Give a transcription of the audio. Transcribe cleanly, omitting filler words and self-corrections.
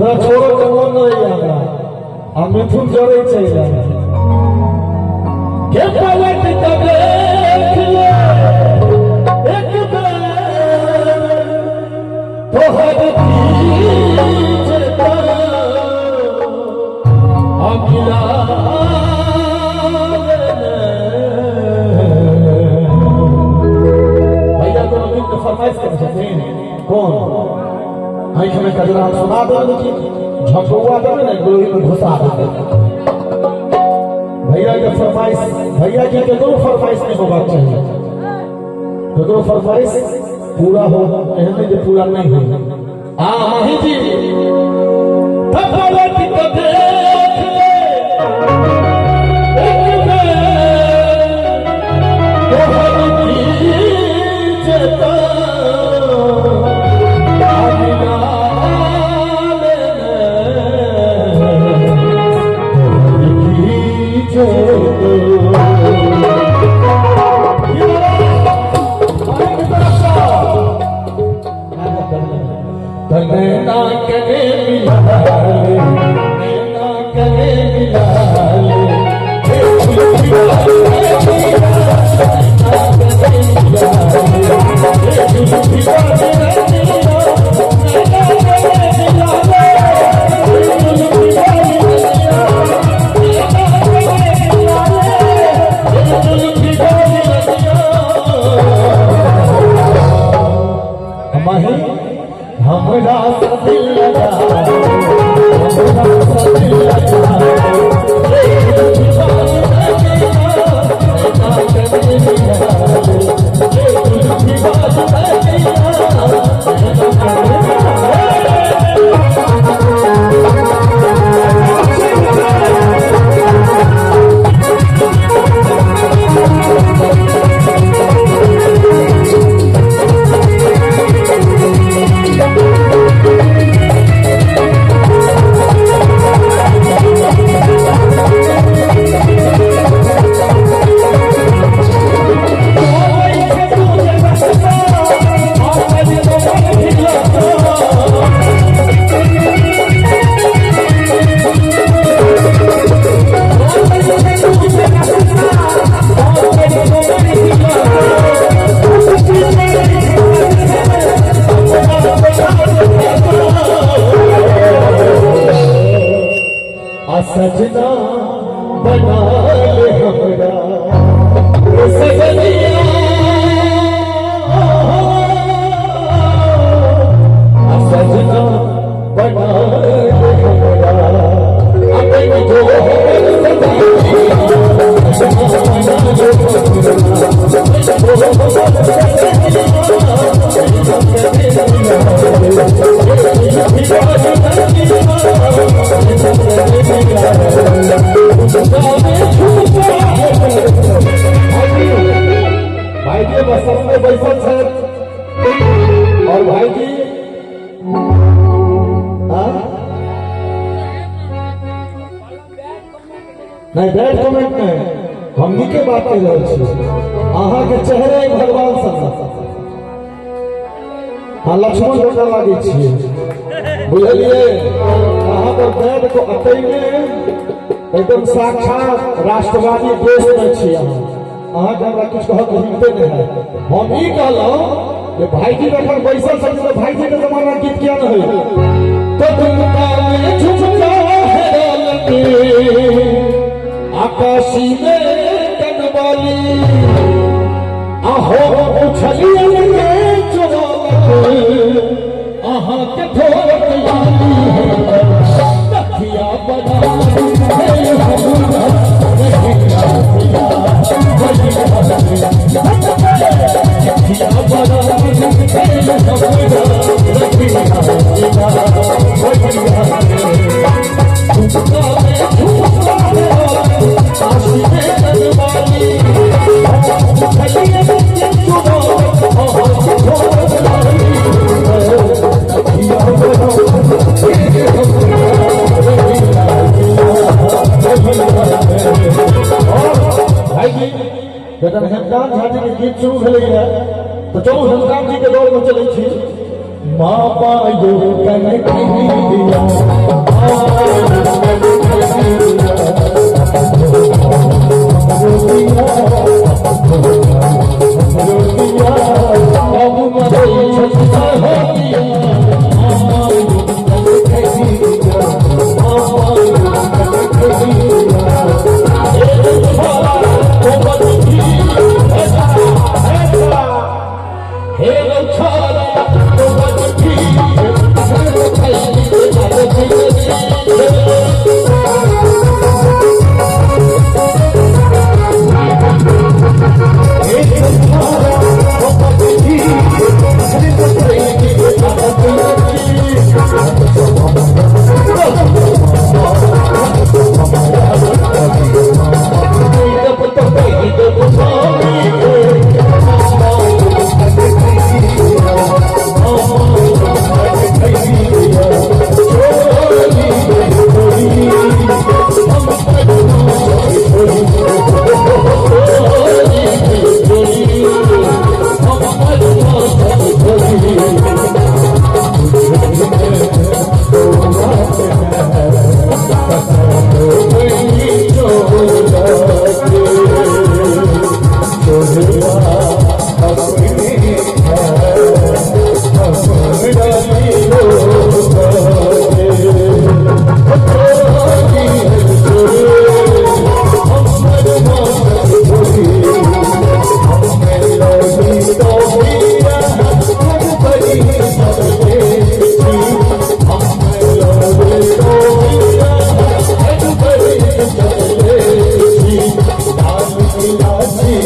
तोरा छोड़ो के मन नहीं हमरा आ मिथुन जरै चलि जाए के पलट के देख ले एक बेर तोहर पीछे अगिला। भैया कोनो गीत के फरमाइश करै छथिन? कोन आँखि में कजरा सुना दो, लेकिन झपौआ देबै ने गोली में घुसा देबै। भैया के फरमाइश, भैया के ककरो फरमाइश नहीं होबाक चाही, ककरो फरमाइश पूरा हो एहन नहीं जे पूरा नहीं हो। आ माही जी पलट के देख ले एक बेर तोहर पीछे अगिला ले तोहर पीछे। नैना कने मिला ले, नैना कने मिला ले, माही हमरा से दिल लगा, हमरा से दिल लगा। आ सजना बना ले हमरा सजनिया, आ सजना बना ले हमरा अपन जो भाईजी बसंत में बैसल छथि और भाईजी हाँ? नहीं बैड कमेंट नहीं, हम नीके बात कहि रहल छी। अहाँ के चेहरे भगवान सन, हाँ लक्ष्मण जकाँ लागै छियै, बुझलियै? अहाँ पर बैड को अतै में एकदम साक्षात राष्ट्रवादी देश में छी अहाँ। अहाँके हमरा किछु कहक हिम्मते नहीं है। हम ई कहलहुँ जे भाईजी जखन बैसल छथिन तऽ भाईजी के जमाना गीत किया नहीं होय? तो दुमका में झुमका हेरलनी आकाशी में कनवाली आहो उछलियन के चोरलक अहाँ के ठोरक वाली नथिया बना भाईजी जखन हेमकांत झा जी के गीत शुरू भेलै तऽ चलू हेमकांत जी के दौर में चलै छी। माँ पायो कनक दिया छी।